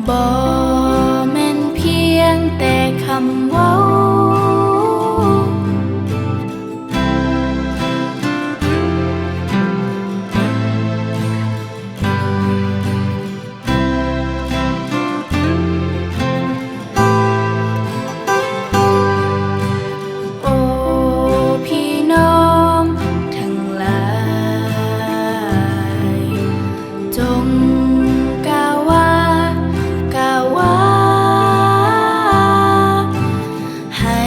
ບໍ່ແມ່ນພຽງແຕ່ຄຳເວົ້າ. ໂອ້ ພີ່ນ້ອງທັງຫຼາຍ, ຈົ່ງກ່າວວ່າ, ກ່າວວ່າ, ໃຫ້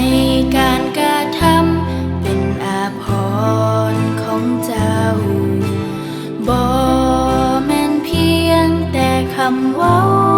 ການກະທຳເປັນອາພອນຂອງເຈົ້າ, ບໍ່ແມ່ນພຽງແຕ່ຄຳເວົ້າ.